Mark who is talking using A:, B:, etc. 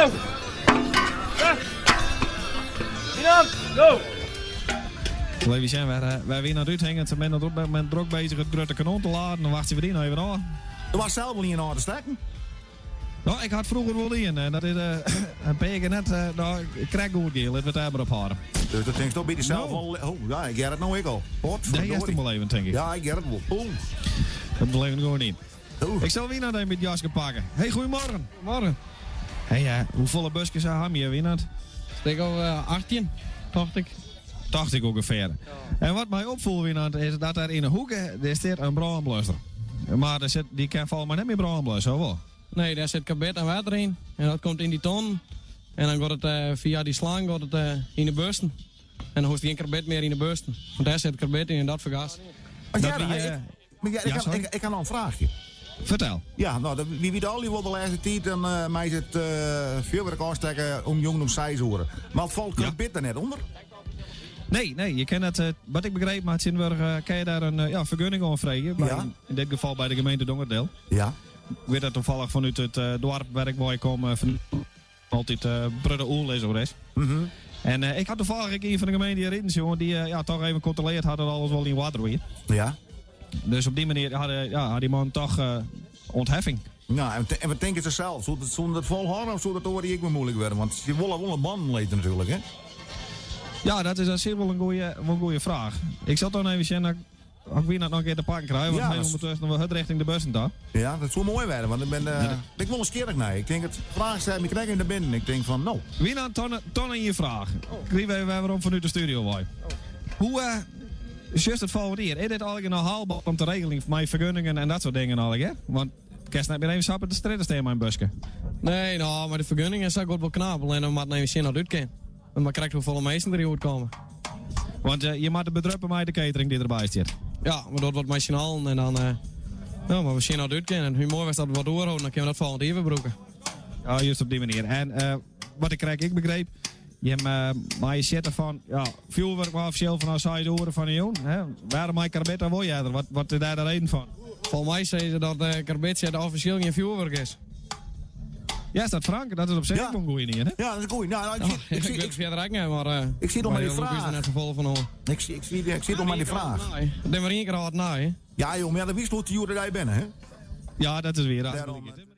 A: Go! Winand, go!
B: Even sjen wêr Winand úthinget. Se binne op dit momint drok bezich it grutte kanon te laden. Dan wachtsje we dy noch even ôf.
C: Do hast sels wol ien ôf te stekken?
B: No, ik had froeger wol ien. En dat is in pear kear net no, krekt goed gien. Litte we it dêr mar op hâlde.
C: Dus dat tinkst by dysels
B: No.
C: wol. Oh, ja, ik hear it no ek al.
B: Dêr hearst him wol even, tink ik.
C: Ja, ik hear it wol. Oeh.
B: Dat beleving gewoan niet.
C: Oeh.
B: Ik sil Winand even by it jaske pakke. Hey, goedemorgen.
D: Morgen.
B: Hey, hoefolle buskes ha je, Winand?
D: Stik of 18, tocht ik.
B: Tocht ik ûngefear. En wat my opfoel, Winand, is dat der yn de hoeke, dêr stiet in brânblusser. Mar der sit, dy kin folgens my net mear brânblusse, of wol?
D: Nee, dêr sit karbid en wetter yn. En dat komt yn dy tonnen. En dan giet it fia dy slang giet it yn de bussen. En dan hoechst gjin karbid mear yn de bussen. Want dêr sit karbid yn en dat fergast.
C: Maar
B: Dat
C: ja,
B: wie,
C: ik, maar ja, ik,
B: ja,
C: ha,
B: sorry.
C: ik, ik ha noch in fraachje.
B: Fertel.
C: Ja, no, dat, wy witte allegear wol de lêste tiid dan mei it fjurwurk ôfstekke om jûn om seis oere. Mar falt karbid der net ûnder?
B: Nee, nee, je kin it, wat ik begrepen ha tsjintwurdich kin je dêr in ja, fergunning oanfreegje. By,
C: Ja.
B: In dit gefal by de gemeente Dongeradeel.
C: Ja.
B: Ik wit dat toevallig fanút it doarp wêr ik wei kom, fan altyd protte oerlis oer is. En ik ha toevallig ek ien fan de gemeente hjir riden sjoen, dy't ja, toch even kontroleard hat dat alles wol yn oarder wie.
C: Ja.
B: Dus op dy manier hat ja, hat dy man toch ûntheffing.
C: Nou, en wat tinke se sels? Soe dat folhâlde of soe dat oare ek wer moeilik wurde? Want se wolle wol in bannen litte natuerlik, hè?
B: Ja, dat is op sich wol in goede fraach. Ik sil toch even sjen dat ik Winand noch in kear te pakken krij, want
C: Ja,
B: hy
C: dat is-
B: ûndertusken wol hurd rjochting de bussen ta.
C: Ja, dat soe moai wurde, want ik bin, ik wol nijsgjirrich nei. Ik tink, it fraach set my krekt yn de binnen. Ik tink fan, no.
B: Winand, dan ien fraach. Krije we wer werom fanút de studio wei. Hoe sjochst it folgjend jier? Is dit allegear noch haalber om te regeljen mei fergunningen en dat soart dingen allegear? Want kinst net mear even sa op de strjitte stean mei in buske.
D: Nee, no, mei de fergunningen sa giet wol knap. Allinne we moatte even sjen oft it út kin. Mar krekt hoefolle minsken der hjoed komme.
B: Want je moatte bedruppe mei de catering dy't derby stiet.
D: Ja, we dogge wat mei syn allen en dan, no, mar we sjen oft it út kin. En hoe moai was dat we wat oerholden, dan kinne we dat folgjend jier wer brûke.
B: Ja, just op dy manier. En wat ik krekt ek begreep, jim meie sjitte fan, ja, fjoerwurk mei offisjeel fanôf seis oere fan 'e jûn. Hè? Wêrom mei karbid dan wol earder? Wat is dêr de reden fan?
D: Folgens my sizze se dat karbidsjitte offisjeel gjin fjoerwurk is.
B: Ja, is dat Frank? Dat is op sich
C: Ja.
B: ek wol in goeie ien, hè?
C: Ja, dat is in goeie. Nou, nou, ik,
D: Ik
C: ik,
D: weet
C: ik,
D: het fierder ek net, mar
C: Ik sit al mei die
D: lûk is
C: fraach.
D: der net safolle fan oan.
C: Ik sit al mei dy fraach.
D: Nee, dat binne mar ien kear âld nij.
C: Ja, joh, mar ja, dat wist hoe te hjoed-de-dei binne, hè?
B: Ja, dat is wier.
C: Dêrom.